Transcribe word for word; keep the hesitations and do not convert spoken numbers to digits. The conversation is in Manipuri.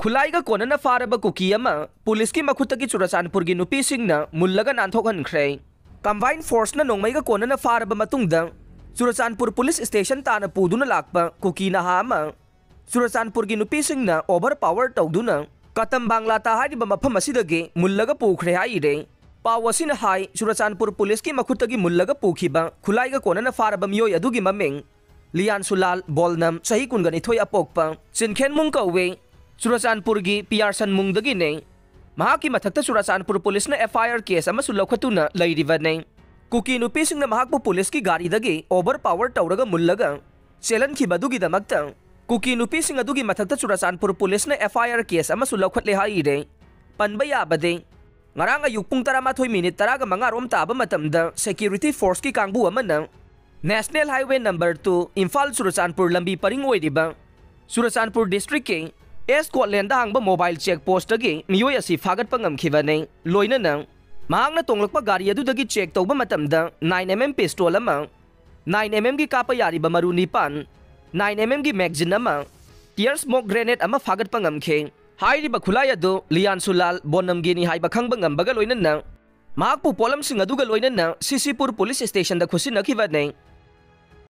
ꯈꯨꯠꯂꯥꯏꯒ ꯀꯣꯟꯅꯅ ꯐꯥꯔꯕ ꯀꯨꯀꯤ ꯑꯃ ꯄꯨꯂꯤꯁꯀꯤ ꯃꯈꯨꯠꯇꯒꯤ ꯆꯨꯔꯆꯥꯟꯄꯨꯔꯒꯤ ꯅꯨꯄꯤꯁꯤꯡꯅ ꯃꯨꯜꯂꯒ ꯅꯥꯟꯊꯣꯛꯍꯟꯈ꯭ꯔꯦ꯫ Combined forceꯅ ꯅꯣꯡꯃꯩꯒ ꯀꯣꯟꯅꯅ ꯐꯥꯔꯕ ꯃꯇꯨꯡꯗ ꯆꯨꯔꯆꯥꯟꯄꯨꯔ ꯄꯨꯂꯤꯁ ꯁ꯭ꯇꯦꯁꯟ ꯇꯥꯅ ꯄꯨꯗꯨꯅ ꯂꯥꯛꯄ ꯀꯨꯀꯤ ꯅꯍꯥ ꯑꯃ ꯆꯨꯔꯆꯥꯟꯄꯨꯔꯒꯤ ꯅꯨꯄꯤꯁꯤꯡꯅ overpower ꯇꯧꯗꯨꯅ ꯀꯇꯝ ꯕꯥꯡꯂꯥꯇꯥ ꯍꯥꯏꯔꯤꯕ ꯃꯐꯝ ꯑꯁꯤꯗꯒꯤ ꯃꯨꯜꯂꯒ ꯄꯨꯈ꯭ꯔꯦ ꯍꯥꯏꯔꯦ꯫ ꯄꯥꯎ ꯑꯁꯤꯅ ꯍꯥꯏ, ꯆꯨꯔꯆꯥꯟꯄꯨꯔ ꯄꯨꯂꯤꯁꯀꯤ ꯃꯈꯨꯠꯇꯒꯤ ꯃꯨꯜꯂꯒ ꯄꯨꯈꯤꯕ ꯈꯨꯠꯂꯥꯏꯒ ꯀꯣꯟꯅꯅ ꯐꯥꯔꯕ ꯃꯤꯑꯣꯏ ꯑꯗꯨꯒꯤ ꯃꯃꯤꯡ ꯂꯤꯌꯥꯟꯁꯨꯂꯥꯜ ꯕꯣꯜꯅꯝ, ꯆꯍꯤ ꯀꯨꯟꯒ ꯅꯤꯊꯣꯏ ꯑꯄꯣꯛꯄ, ꯆꯤꯟꯈꯦꯟꯃꯨꯡ ꯀꯧꯋꯦ꯫ ꯆꯨꯔꯆꯥꯟꯄꯨꯔꯒꯤ ꯄꯤꯌꯥꯔꯁꯟꯃꯨꯡꯗꯒꯤꯅꯦ꯫ ꯃꯍꯥꯛꯀꯤ ꯃꯊꯛꯇ ꯆꯨꯔꯆꯥꯟꯄꯨꯔ ꯄꯨꯂꯤꯁꯅ FIR case ꯑꯃꯁꯨ ꯂꯧꯈꯠꯇꯨꯅ ꯂꯩꯔꯤꯕꯅꯦ꯫ ꯀꯨꯀꯤ ꯅꯨꯄꯤꯁꯤꯡꯅ ꯃꯍꯥꯛꯄꯨ ꯄꯨꯂꯤꯁꯀꯤ ꯒꯥꯔꯤꯗꯒꯤ overpower ꯇꯧꯔꯒ ꯃꯨꯜꯂꯒ ꯆꯦꯜꯍꯟꯈꯤꯕ ꯑꯗꯨꯒꯤꯗꯃꯛꯇ ꯀꯨꯀꯤ ꯅꯨꯄꯤꯁꯤꯡ ꯑꯗꯨꯒꯤ ꯃꯊꯛꯇ ꯆꯨꯔꯆꯥꯟꯄꯨꯔ ꯄꯨꯂꯤꯁꯅ FIR case ꯑꯃꯁꯨ ꯂꯧꯈꯠꯂꯦ ꯍꯥꯏꯔꯦ꯫ ꯄꯟꯕ ꯌꯥꯕꯗꯤ, ꯉꯔꯥꯡ ꯑꯌꯨꯛ ꯄꯨꯡ ꯇꯔꯥꯃꯥꯊꯣꯏ ꯃꯤꯅꯤꯠ ꯇꯔꯥꯒ ꯃꯉꯥ ꯔꯣꯝ ꯇꯥꯕ ꯃꯇꯝꯗ security forceꯀꯤ ꯀꯥꯡꯕꯨ ꯑꯃꯅ National Highway number two Imphal Churachandpur ꯂꯝꯕꯤ ꯄꯔꯤꯡ ꯑꯣꯏꯔꯤꯕ ꯆꯨꯔꯆꯥꯟꯄꯨꯔ districtꯀꯤ ꯑꯦꯁ ꯀꯣꯠꯂꯦꯟꯗ ꯍꯥꯡꯕ mobile check postꯇꯒꯤ ꯃꯤꯑꯣꯏ ꯑꯁꯤ ꯐꯥꯒꯠꯄ ꯉꯝꯈꯤꯕꯅꯤ꯫ ꯂꯣꯏꯅꯅ ꯃꯍꯥꯛꯅ ꯇꯣꯡꯂꯛꯄ ꯒꯥꯔꯤ ꯑꯗꯨꯗꯒꯤ check ꯇꯧꯕ ꯃꯇꯝꯗ nine MM pistol ꯑꯃ, nine MMꯒꯤ ꯀꯥꯞꯄ ꯌꯥꯔꯤꯕ ꯃꯔꯨ ꯅꯤꯄꯥꯟ, nine MMꯒꯤ magazine ꯑꯃ, tear smoke grenade ꯑꯃ ꯐꯥꯒꯠꯄ ꯉꯝꯈꯤ꯫ ꯍꯥꯏꯔꯤꯕ ꯈꯨꯠꯂꯥꯏ ꯑꯗꯨ ꯂꯤꯌꯥꯟꯁꯨꯂꯥꯜ ꯕꯣꯅꯝꯒꯤꯅꯤ ꯍꯥꯏꯕ ꯈꯪꯕ ꯉꯝꯕꯒ ꯂꯣꯏꯅꯅ ꯃꯍꯥꯛꯄꯨ ꯄꯣꯠꯂꯝꯁꯤꯡ ꯑꯗꯨꯒ ꯂꯣꯏꯅꯅ ꯁꯤꯁꯤꯄꯨꯔ ꯄꯨꯂꯤꯁ ꯁ꯭ꯇꯦꯁꯟꯗ ꯈꯨꯠꯁꯤꯟꯅꯈꯤꯕꯅꯤ꯫